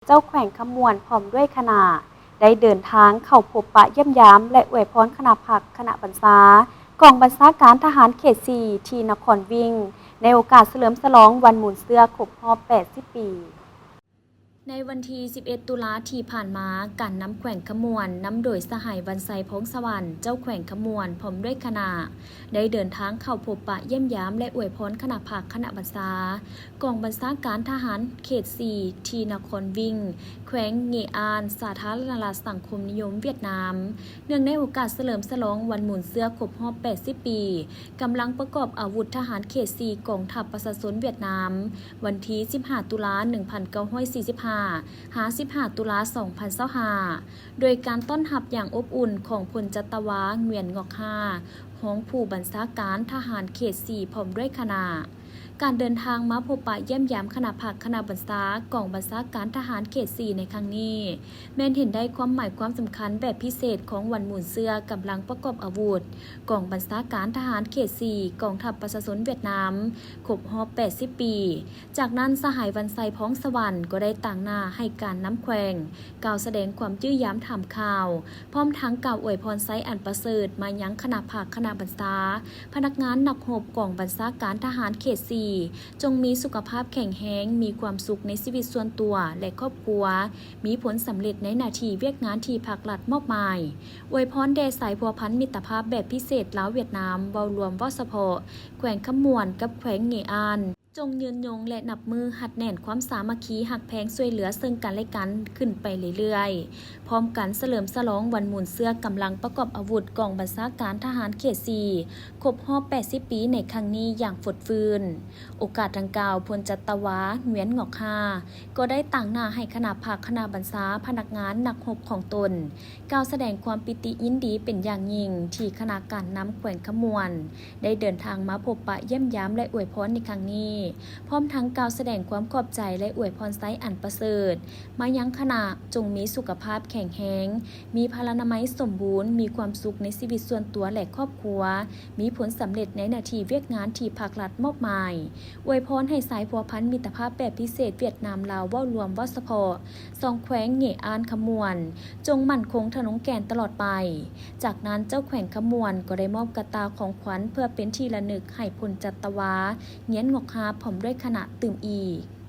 ເຈົ້າແຂວງຄຳມ່ວນ ພ້ອມດ້ວຍຄະນະ ໄດ້ເດີນທາງເຂົ້າພົບປະຢ້ຽມຢາມ ແລະ ອວຍພອນຄະນະພັກ, ຄະນະບັນຊາ ກອງບັນຊາການທະຫານເຂດສີ່ ທີ່ນະຄອນວິງ ໃນໂອກາດສະເຫຼີມສະຫຼອງວັນມູນເຊື້ອຄົບຮອບແປດສິບປີ. ໃນວັນທີສິບເອັດ ຕຸລາທີ່ຜ່ານມາ, ການນຳແຂວງຄຳມ່ວນ ນຳໂດຍສະຫາຍ ວັນໄຊ ພອງສະຫວັນ ເຈົ້າແຂວງຄຳມ່ວນ ພ້ອມດ້ວຍຄະນະ ໄດ້ເດີນທາງເຂົ້າພົບປະຢ້ຽມຢາມ ແລະ ອວຍພອນຄະນະພັກ, ຄະນະບັນຊາ ກອງບັນຊາການທະຫານເຂດສີ່ ທີ່ນະຄອນວິງ ແຂວງເງອານ ສາທາລະນະລັດສັງຄົມນິຍົມຫວຽດນາມ ເນື່ອງໃນໂອກາດສະເຫຼີມສະຫຼອງວັນມູນເຊື້ອຄົບຮອບແປດສິບປີ ກຳລັງປະກອບອາວຸດທະຫານເຂດສີ່ ກອງທັບປະຊາຊົນຫວຽດນາມ ວັນທີສິບຫ້າ ຕຸລາ ໜຶ່ງພັນເກົ້າຮ້ອຍສີ່ສິບຫ້າ ຫາ ສິບຫ້າ ຕຸລາ ສອງພັນຊາວຫ້າ ໂດຍການຕ້ອນຮັບຢ່າງອົບອຸ່ນຂອງພົນຈັດຕະວາ ຫງວຽນ ງອກຮາ ຮອງຜູ້ບັນຊາການທະຫານເຂດສີ່ ພ້ອມດ້ວຍຄະນະ. ການເດີນທາງມາພົບປະຢ້ຽມຢາມຄະນະພັກ, ຄະນະບັນຊາ ກອງບັນຊາການທະຫານເຂດສີ່ ໃນຄັ້ງນີ້ ແມ່ນເຫັນໄດ້ຄວາມໝາຍຄວາມສຳຄັນແບບພິເສດຂອງວັນມູນເຊື້ອກຳລັງປະກອບອາວຸດ ກອງບັນຊາການທະຫານເຂດສີ່ ກອງທັບປະຊາຊົນຫວຽດນາມ ຄົບຮອບແປດສິບປີ. ຈາກນັ້ນ ສະຫາຍ ວັນໄຊ ພອງສະຫວັນ ກໍໄດ້ຕາງໜ້າໃຫ້ການນຳແຂວງ ກ່າວສະແດງຄວາມຈື່ຢາມຖາມຂ່າວ, ພ້ອມທັງກ່າວອວຍພອນໄຊອັນປະເສີດມາຍັງຄະນະພັກ, ຄະນະບັນຊາ, ພະນັກງານນັກຮົບກອງບັນຊາການທະຫານເຂດສີ່ ຈົ່ງມີສຸຂະພາບແຂງແຮງ, ມີຄວາມສຸກໃນຊີວິດສ່ວນຕົວ ແລະ ຄອບຄົວ, ມີຜົນສຳເລັດໃນໜ້າທີ່ວຽກງານທີ່ພັກລັດມອບໝາຍ. ອວຍພອນແດ່ສາຍພົວພັນມິດຕະພາບແບບພິເສດລາວ-ຫວຽດນາມ ເວົ້າລວມເວົ້າສະເພາະ, ແຂວງຄຳມ່ວນກັບແຂວງເງອານ ຈົ່ງຍືນຍົງ ແລະ ນັບມື້ຮັດແໜ້ນຄວາມສາມັກຄີຮັກແພງຊ່ວຍເຫຼືອເຊິ່ງກັນແລະກັນຂຶ້ນໄປເລື້ອຍໆ, ພ້ອມກັນສະເຫຼີມສະຫຼອງວັນມູນເຊື້ອກຳລັງປະກອບອາວຸດກອງບັນຊາການທະຫານເຂດສີ່ ຄົບຮອບແປດສິບປີໃນຄັ້ງນີ້ຢ່າງຟົດຟື້ນ. ໂອກາດດັ່ງກ່າວ, ພົນຈັດຕະວາ ຫງວຽນ ງອກຮາ ກໍໄດ້ຕາງໜ້າໃຫ້ຄະນະພັກ, ຄະນະບັນຊາ, ພະນັກງານ, ນັກຮົບຂອງຕົນ ກ່າວສະແດງຄວາມປີຕິຍິນດີເປັນຢ່າງຍິ່ງ ທີ່ຄະນະການນຳແຂວງຄຳມ່ວນ ໄດ້ເດີນທາງມາພົບປະຢ້ຽມຢາມ ແລະ ອວຍພອນໃນຄັ້ງນີ້, ພ້ອມທັງກ່າວສະແດງຄວາມຂອບໃຈ ແລະ ອວຍພອນໄຊອັນປະເສີດມາຍັງຄະນະ, ຈົ່ງມີສຸຂະພາບແຂງແຮງ, ມີພະລານາໄມສົມບູນ, ມີຄວາມສຸກໃນຊີວິດສ່ວນຕົວ ແລະ ຄອບຄົວ, ມີຜົນສຳເລັດໃນໜ້າທີ່ວຽກງານທີ່ພັກລັດມອບໝາຍ. ອວຍພອນໃຫ້ສາຍພົວພັນມິດຕະພາບແບບພິເສດຫວຽດນາມ-ລາວ ເວົ້າລວມເວົ້າສະເພາະ ສອງແຂວງເງອານຄຳມ່ວນ ຈົ່ງໝັ້ນຄົງທະນົງແກ່ນຕະຫຼອດໄປ. ຈາກນັ້ນ ເຈົ້າແຂວງຄຳມ່ວນກໍໄດ້ມອບກະຕ່າຂອງຂວັນເພື່ອເປັນທີ່ລະນຶກໃຫ້ພົນຈັດຕະວາ ຫງວຽນ ງອກຮາ ພ້ອມດ້ວຍຄະນະຕື່ມອີກ.